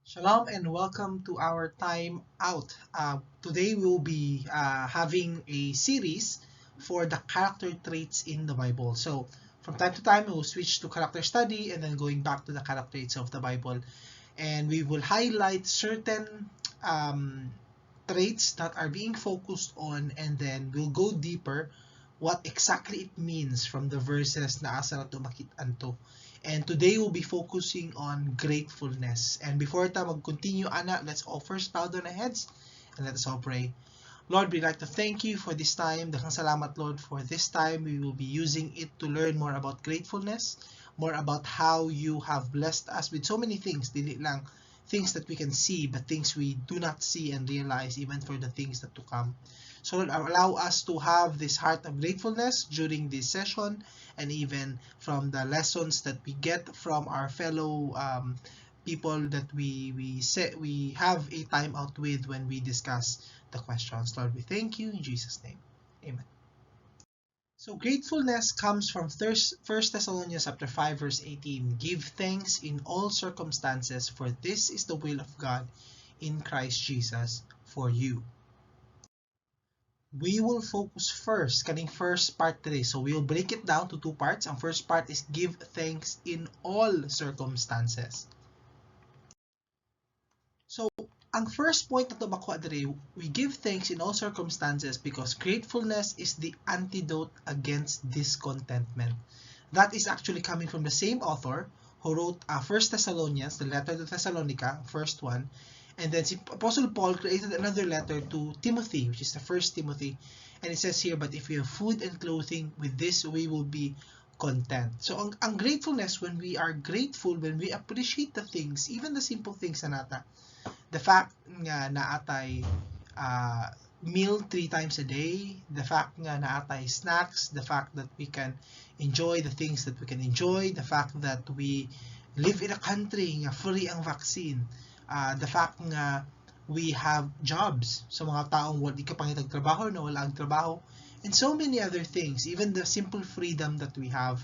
Shalom and welcome to our time out. Today we will be having a series for the character traits in the Bible. So from time to time we will switch to character study and then going back to the character traits of the Bible. And we will highlight certain traits that are being focused on, and then we'll go deeper what exactly it means from the verses na asa nato makit-an to. And today we'll be focusing on gratefulness. And before ta mag-continue ana, let's all first bow down our heads and let us all pray. Lord, we'd like to thank you for this time. Daghang salamat, Lord, for this time. We will be using it to learn more about gratefulness, more about how you have blessed us with so many things. Dili lang things that we can see, but things we do not see and realize, even for the things that to come. So Lord, allow us to have this heart of gratefulness during this session and even from the lessons that we get from our fellow people that we say we have a time out with when we discuss the questions. Lord, we thank you in Jesus' name. Amen. So gratefulness comes from 1 Thessalonians chapter 5 verse 18. "Give thanks in all circumstances, for this is the will of God in Christ Jesus for you." We will focus first kaning first part today. So we will break it down to two parts. Ang first part is give thanks in all circumstances. So, ang first point nato makuha diri, we give thanks in all circumstances because gratefulness is the antidote against discontentment. That is actually coming from the same author who wrote 1 Thessalonians, the letter to Thessalonica, first one. And then si Apostle Paul created another letter to Timothy, which is the First Timothy. And it says here, "But if we have food and clothing, with this we will be content." So ang gratefulness, when we are grateful, when we appreciate the things, even the simple things na nata, the fact nga naa tay meal three times a day, the fact nga naa tay snacks, the fact that we can enjoy the things that we can enjoy, the fact that we live in a country nga free ang vaccine, the fact nga we have jobs sa mga taong wala di ka pangitag trabaho, na wala ang trabaho, and so many other things, even the simple freedom that we have,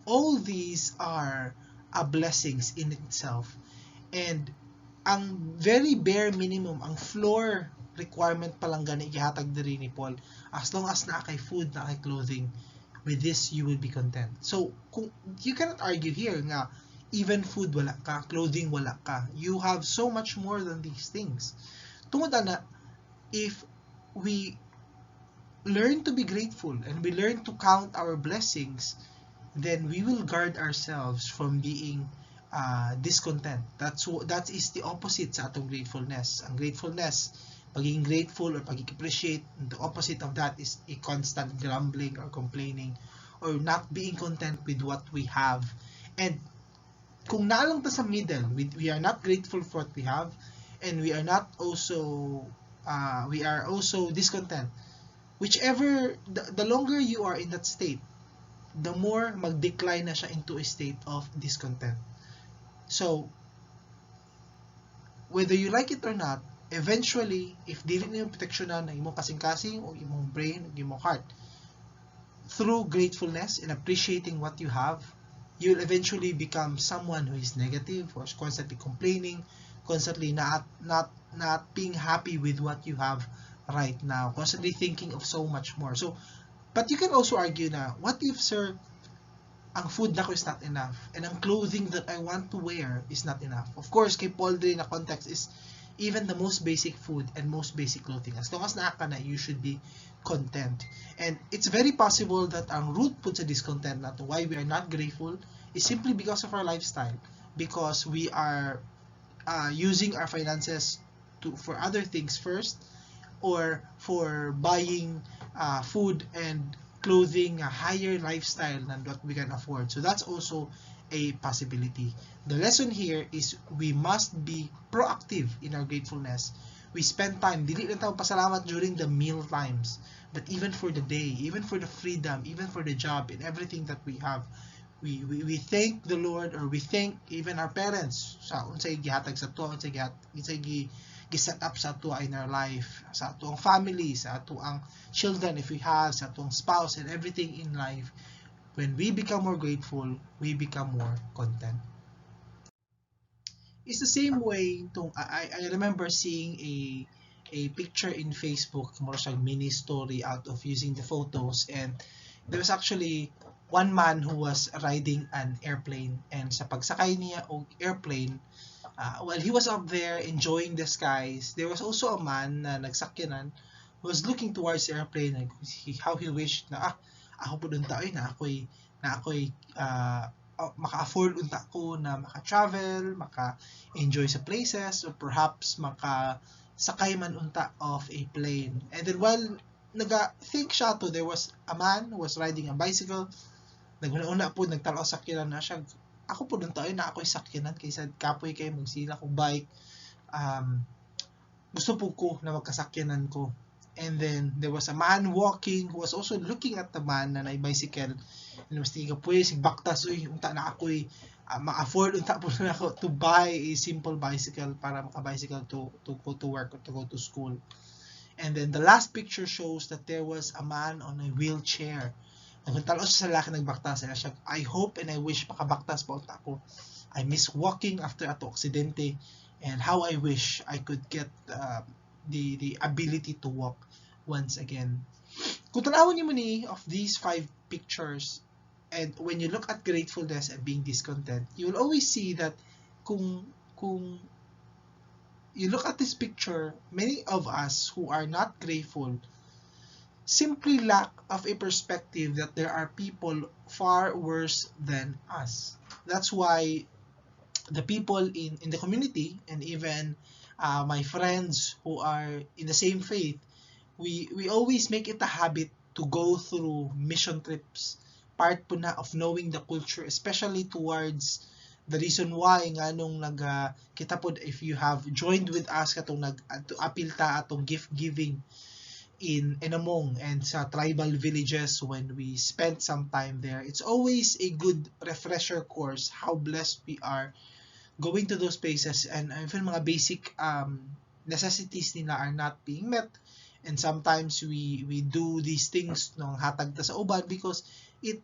all these are a blessings in itself. And ang very bare minimum, ang floor requirement pa lang gani gihatag diri ni Paul, as long as naa kay food, naa kay clothing, with this you will be content. So, kung you cannot argue here nga even food wala ka, clothing wala ka, you have so much more than these things. Tungod ana, if we learn to be grateful and we learn to count our blessings, then we will guard ourselves from being discontent. That is the opposite sa atong gratefulness. Ang gratefulness, pagiging grateful or pagiging appreciate, the opposite of that is a constant grumbling or complaining or not being content with what we have. And kung naa lang ta sa middle, we are not grateful for what we have and we are not also we are also discontent. Whichever, the longer you are in that state, the more mag-decline na siya into a state of discontent. So, whether you like it or not, eventually, if dili nimo proteksyonan ang imong kasing-kasing o imong brain o imong heart, through gratefulness and appreciating what you have, you'll eventually become someone who is negative or is constantly complaining, constantly not being happy with what you have right now, constantly thinking of so much more. So, but you can also argue na, what if, sir, ang food nako is not enough and ang clothing that I want to wear is not enough? Of course, kay Paul diri na context is even the most basic food and most basic clothing. As long as naa ka na, you should be content. And it's very possible that ang root pud sa discontent nato, why we are not grateful, is simply because of our lifestyle. Because we are using our finances to for other things first or for buying food and clothing, a higher lifestyle than what we can afford. So that's also a possibility. The lesson here is we must be proactive in our gratefulness. We spend time, dili lang ta pasalamat during the meal times, but even for the day, even for the freedom, even for the job, and everything that we have, we thank the Lord or we thank even our parents sa unsay gihatag sa ato, unsay gihat unsay gi gi-set up sa ato in our life, sa atoang family, sa atoang children if we have, sa atoang spouse and everything in life. When we become more grateful, we become more content. It's the same way tong I remember seeing a picture in Facebook, more siya mini story out of using the photos, and there was actually one man who was riding an airplane, and sa pagsakay niya og airplane, while he was up there enjoying the skies, there was also a man na nagsakyanan who was looking towards the airplane and how he wished na, "Ah, ako pud unta oy, na ako'y maka-afford unta ko na maka-travel, maka-enjoy sa places, or perhaps maka sakay man unta of a plane." And then while naga-think siya to, there was a man who was riding a bicycle. Naghuna-huna pud, nagtan-aw sa sakyanan na siya, "Ako pud unta na ako'y sakyanan kaysa kapoy kay magsila kong bike. Gusto pud ko na magkasakyanan ko." And then there was a man walking who was also looking at the man na naay bicycle and was thinking, "Pwes baktas uy, unta na ako'y ma-afford unta pud na ako to buy a simple bicycle para maka-bicycle to go to work or to go to school." And then the last picture shows that there was a man on a wheelchair. Nagtan-aw sa lalaki nagbaktas siya, "I hope and I wish makabaktas pa unta ako. I miss walking after ato aksidente, and how I wish I could get the ability to walk once again." Kung tanawon nimo ni of these five pictures, and when you look at gratefulness and being discontent, you will always see that kung you look at this picture, many of us who are not grateful simply lack of a perspective that there are people far worse than us. That's why the people in the community and even my friends who are in the same faith, we always make it a habit to go through mission trips. Part pud na of knowing the culture, especially towards the reason why nganong nag kita pod, if you have joined with us katong nag apil ta atong gift giving in Enamong and sa tribal villages when we spent some time there. It's always a good refresher course how blessed we are going to those places, and even mga basic necessities nila are not being met, and sometimes we do these things no hatag ta sa uban because it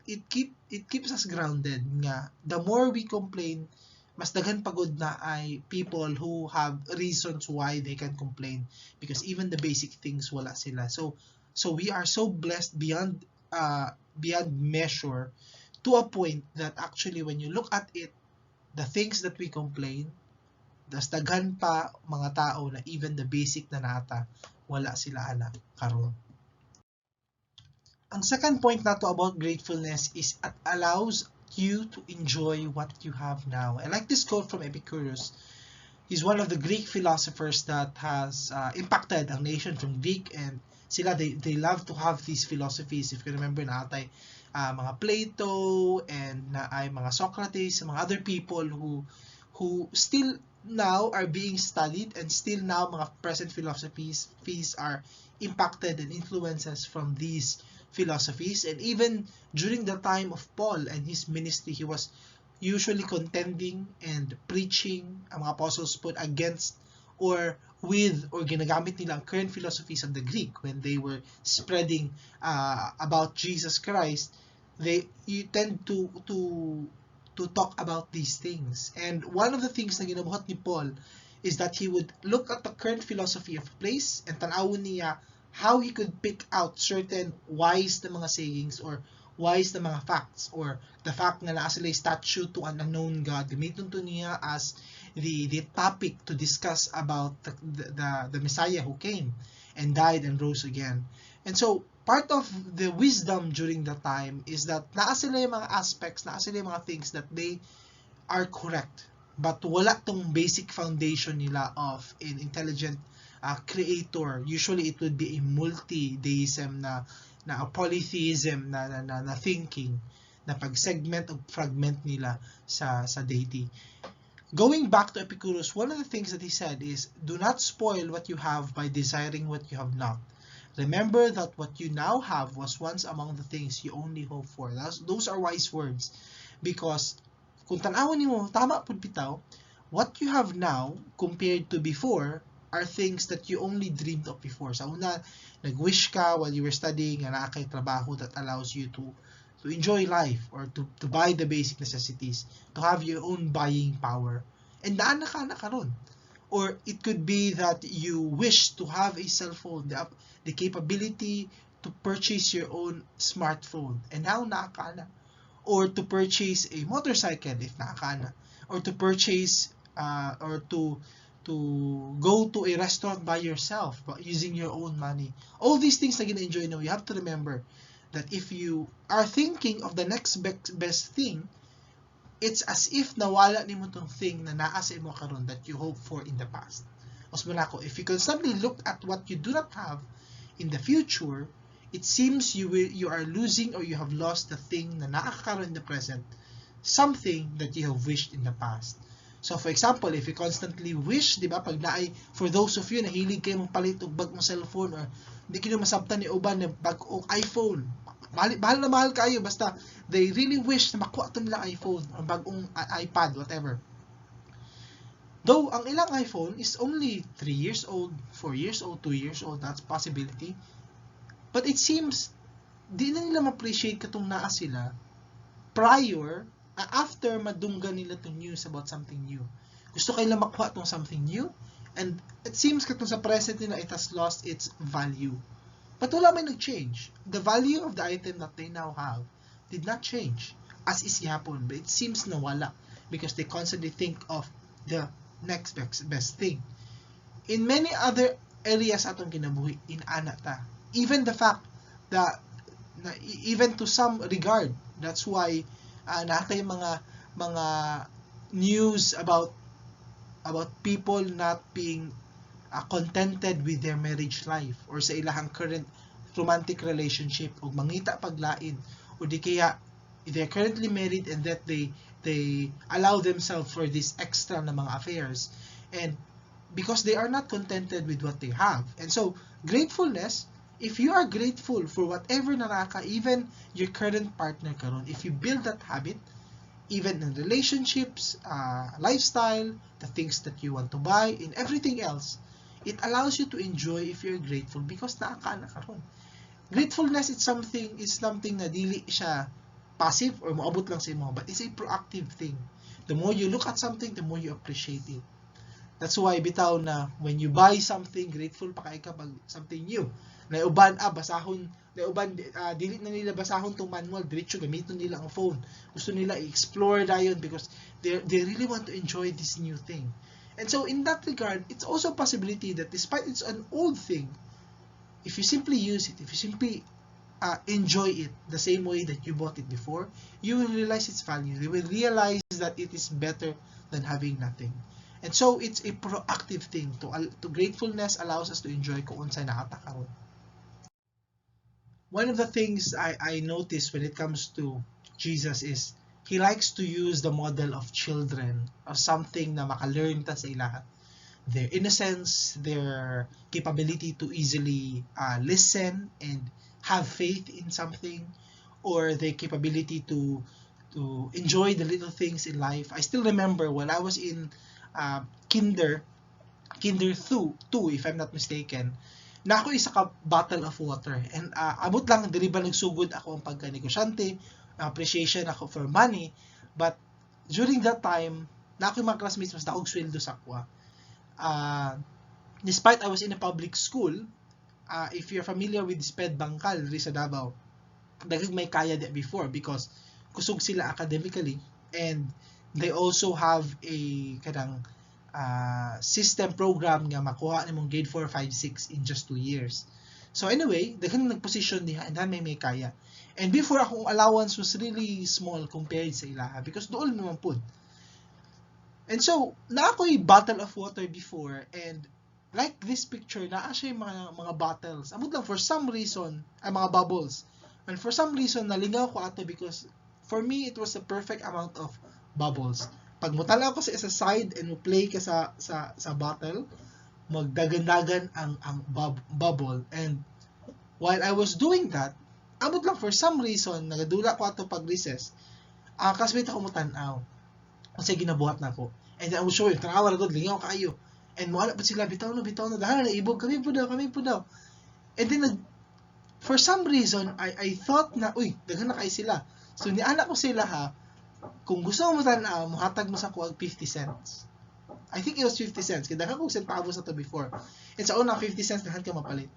keeps us grounded nga the more we complain, mas daghan pa gud na ay people who have reasons why they can complain because even the basic things wala sila. So we are so blessed beyond measure to a point that actually, when you look at it, the things that we complain, das daghan pa mga tao na even the basic na nata wala sila ana karon. Ang second point nato about gratefulness is it allows you to enjoy what you have now. I like this quote from Epicurus. He's one of the Greek philosophers that has impacted ang nation from Greek, and sila, they love to have these philosophies. If you remember, naa tay mga Plato and naay mga Socrates, mga other people who still now are being studied, and still now mga present philosophies fees are impacted and influences from these philosophies. And even during the time of Paul and his ministry, he was usually contending and preaching, ang mga apostles pud, against or with or ginagamit nila ang current philosophies of the Greek when they were spreading about Jesus Christ. They you tend to talk about these things, and one of the things na ginabuhat ni Paul is that he would look at the current philosophy of place and tan-awon niya how he could pick out certain wise na mga sayings or wise na mga facts or the fact na naa sila statue to an unknown God. Gamiton to niya as the topic to discuss about the Messiah who came and died and rose again. And so part of the wisdom during the time is that naa sila yung mga aspects, naa sila yung mga things that they are correct, but wala tong basic foundation nila of an intelligent creator. Usually it would be a multi-deism na a polytheism na thinking na pag-segment o fragment nila sa deity. Going back to Epicurus, one of the things that he said is, "Do not spoil what you have by desiring what you have not. Remember that what you now have was once among the things you only hope for." Those are wise words because kung tan-awon nimo, tama pud bitaw, what you have now compared to before are things that you only dreamed of before. Sa una, nag-wish ka while you were studying nga naa kay trabaho that allows you to enjoy life or to buy the basic necessities, to have your own buying power. And naa na ka na karon. Or it could be that you wish to have a cell phone, the capability to purchase your own smartphone, and now naa ka na. Or to purchase a motorcycle if naa ka na. Or to purchase or to go to a restaurant by yourself but using your own money. All these things na gina-enjoy now, you have to remember that if you are thinking of the next best thing, it's as if nawala nimo tong thing na naa sa imo karon that you hope for in the past. Mas ko, if you constantly look at what you do not have in the future, it seems you are losing or you have lost the thing na naa karon in the present, something that you have wished in the past. So for example, if you constantly wish, di ba, pag naay, for those of you na hilig kayo palit og bagong cellphone or di kayo masabtan ni uban na bag-ong iPhone, mahal, mahal na mahal kayo, basta they really wish na makuha to nila iPhone or bagong iPad, whatever. Though, ang ilang iPhone is only 3 years old, 4 years old, 2 years old, that's possibility. But it seems, di na nila ma-appreciate katong naa sila prior, after madunggan nila tong news about something new. Gusto kayo lang makuha tong something new, and it seems katong sa present nila, it has lost its value. But wala may nag-change. The value of the item that they now have did not change. As is gihapon. But it seems nawala because they constantly think of the next best thing. In many other areas atong kinabuhi, inana ta. Even the fact that na, even to some regard, that's why naa tay mga news about people not being contented with their marriage life or sa ilahang current romantic relationship ug mangita paglain, o di kaya they're currently married and that they allow themselves for this extra na mga affairs and because they are not contented with what they have. And so gratefulness, if you are grateful for whatever naa ka, even your current partner karon, if you build that habit, even in relationships, lifestyle, the things that you want to buy, in everything else, it allows you to enjoy if you're grateful because naa ka na karon. Gratefulness is something na dili siya passive or moabot lang sa imo, but it's a proactive thing. The more you look at something, the more you appreciate it. That's why bitaw na when you buy something, grateful pa kay ka pag something new. Na uban basahon, na uban dili na nila basahon tong manual, diretso gamiton nila ang phone. Gusto nila i-explore dayon because they really want to enjoy this new thing. And so in that regard, it's also a possibility that despite it's an old thing, if you simply use it, if you simply enjoy it the same way that you bought it before, you will realize its value. You will realize that it is better than having nothing. And so it's a proactive thing. To gratefulness allows us to enjoy kung unsay naa ta karon. One of the things I notice when it comes to Jesus is he likes to use the model of children or something na maka-learn ta sa ilaha. Their innocence, their capability to easily listen and have faith in something, or their capability to enjoy the little things in life. I still remember when I was in kinder 2, if I'm not mistaken, naa ko isa ka bottle of water. And abot lang, diri ba nagsugod ako ang pagka-negosyante, appreciation ako for money. But during that time, naa koy mga classmates mas dakog sweldo sa akoa. Despite I was in a public school, if you're familiar with SPED Bangkal, diri sa Davao, daghang may kaya di before because kusog sila academically and they also have a kanang system program nga makuha nimong grade 4, 5, 6 in just 2 years. So anyway, daghan nagposisyon diha and may kaya. And before, akong allowance was really small compared sa ilaha because dool naman pud. And so, naa ko'y bottle of water before and like this picture, naa siya yung mga bottles. Amot lang for some reason, ay mga bubbles. And for some reason, nalingaw ko ato because for me, it was the perfect amount of bubbles. Pag mutala ko sa side and mo play ka sa bottle, magdagan-dagan ang bubble. And while I was doing that, amot lang for some reason, nagadula ko ato pag recess, ang classmate ako mutan-aw. Unsay ginabuhat nako. And then I will show you, tanawa ra gud, lingaw kaayo. And mo pa sila, "Bitaw na, bitaw na, dahil na ibog, kami po daw, kami po daw." And then, for some reason, I thought na, "Uy, daghan na kay sila." So, niana ko sila ha, "Kung gusto mo tan-aw, muhatag mo sa ko 50 cents." I think it was 50 cents. Kay daghan kog centavos ato before. And sa una, 50 cents daghan ka mapalit.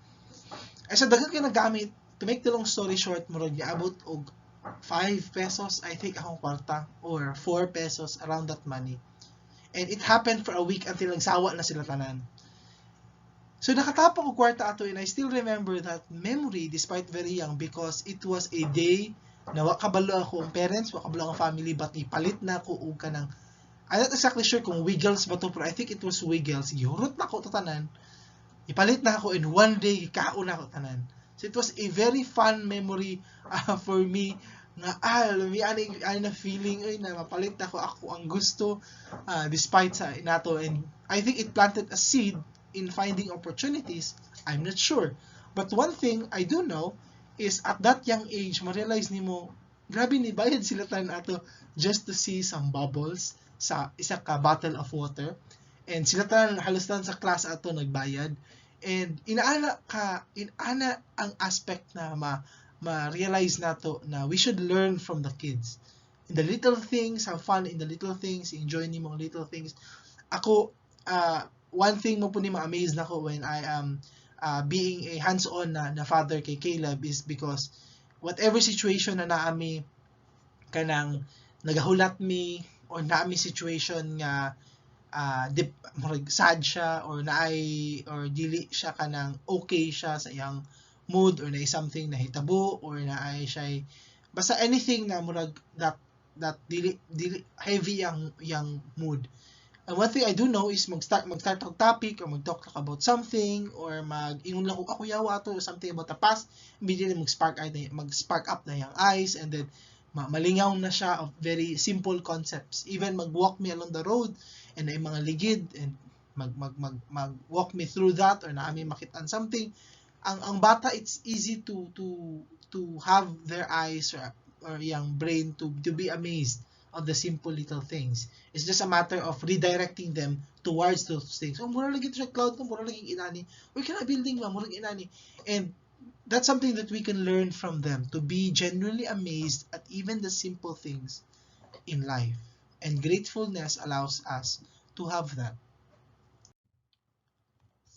Ay sa daghan kay nagamit, to make the long story short, murag giabot og 5 pesos, I think, akong kwarta or 4 pesos, around that money. And it happened for a week until nagsawa na sila tanan. So nakatapok og kwarta ato, and I still remember that memory despite very young because it was a day na wa kabalo ako ang parents, wa kabalo ang family, but ipalit na ako og kanang, I'm not exactly sure kung Wiggles ba to, pero I think it was Wiggles. Gihurot na ako to tanan. Ipalit na ako in one day, gikaon na ako tanan. So it was a very fun memory for me nga lami ani ani na feeling ay na mapalit ako ako ang gusto despite sa inato, and I think it planted a seed in finding opportunities. I'm not sure, but one thing I do know is at that young age ma-realize nimo, grabe ni bayad sila tanan ato just to see some bubbles sa isa ka bottle of water, and sila tanan, halos tanan sa class ato nagbayad. And inaana ka inaana ang aspect na ma ma-realize nato na we should learn from the kids in the little things, have fun in the little things, enjoy nimo ang little things. Ako, one thing mao pud ni ma-amaze nako when I am being a hands-on na father kay Caleb is because whatever situation na naami, kanang nagahulat mi or naami situation nga murag sad siya or naay or dili siya kanang okay siya sa iyang mood or naay something nahitabo or naay siya basta anything na murag that dili heavy ang iyang mood. And one thing I do know is mag-start og topic or mag-talk about something or mag-ingon lang ko ako yawa ato or something about the past, immediately mag-spark up na iyang eyes and then malingaw na siya of very simple concepts. Even mag-walk me along the road and ay mga ligid and mag walk me through that or naami makitaan something, ang bata, it's easy to have their eyes or iyang brain to be amazed of the simple little things. It's just a matter of redirecting them towards those things. Oh, mura lagi to siya cloud, mura lagi inani. We kana building ba, mura inani. And that's something that we can learn from them, to be genuinely amazed at even the simple things in life. And gratefulness allows us to have that.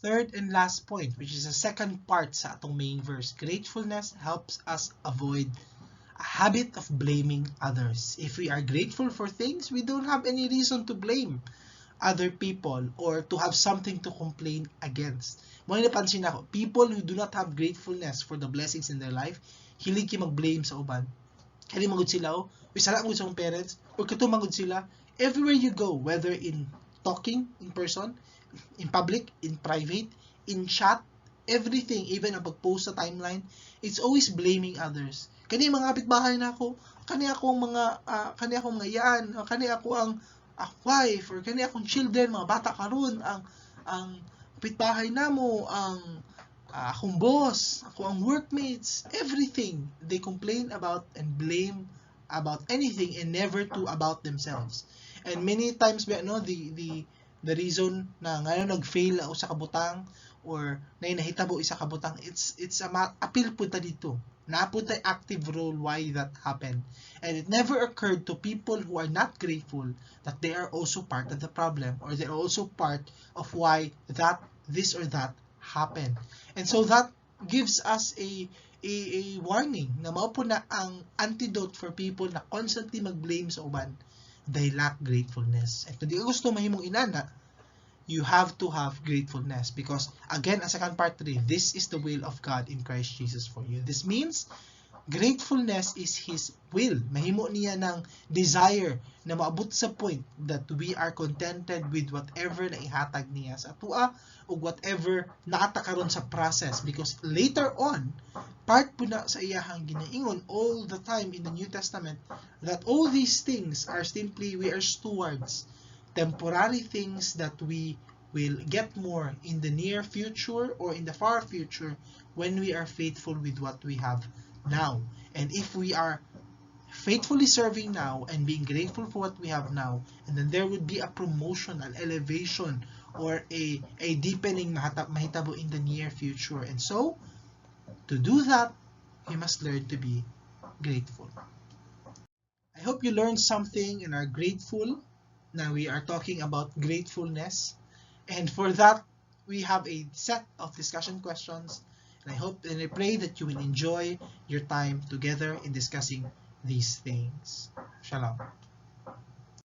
Third and last point, which is the second part sa atong main verse, gratefulness helps us avoid a habit of blaming others. If we are grateful for things, we don't have any reason to blame other people or to have something to complain against. Mao napansin nako, people who do not have gratefulness for the blessings in their life, hilig kay mag-blame sa uban. Kani magud sila oh, uy sala magud sa akong parents, or kato magud sila. Everywhere you go, whether in talking in person, in public, in private, in chat, everything, even ang pag-post sa timeline, it's always blaming others. Kani mga kapitbahay na ako, kani akong mga iyaan, kani ako ang wife or kani akong children, mga bata karon, ang kapitbahay namo, ang akong boss, ako ang workmates, everything they complain about and blame about anything and never to about themselves. And many times ba no, the reason na ngayon nag-fail ako sa kabutang or na nahitabo isa kabutang, it's a apil pud ta dito. Naa pud tay active role why that happened. And it never occurred to people who are not grateful that they are also part of the problem or they are also part of why that this or that happened. And so that gives us a warning na mao po na ang antidote for people na constantly mag-blame sa uban. They lack gratefulness. And kung di ka gusto mahimong inana, you have to have gratefulness because, again, ang second part 3, this is the will of God in Christ Jesus for you. This means gratefulness is His will. Mahimo niya ng desire na maabot sa point that we are contented with whatever na ihatag niya sa atua ug whatever naa ta karon sa process, because later on, part po na sa iyahang ginaingon all the time in the New Testament that all these things are simply, we are stewards, temporary things that we will get more in the near future or in the far future when we are faithful with what we have now. And if we are faithfully serving now and being grateful for what we have now, and then there would be a promotion, an elevation, or a deepening mahitabo in the near future. And so, to do that, we must learn to be grateful. I hope you learned something and are grateful. Now we are talking about gratefulness. And for that, we have a set of discussion questions. And I hope and I pray that you will enjoy your time together in discussing these things. Shalom.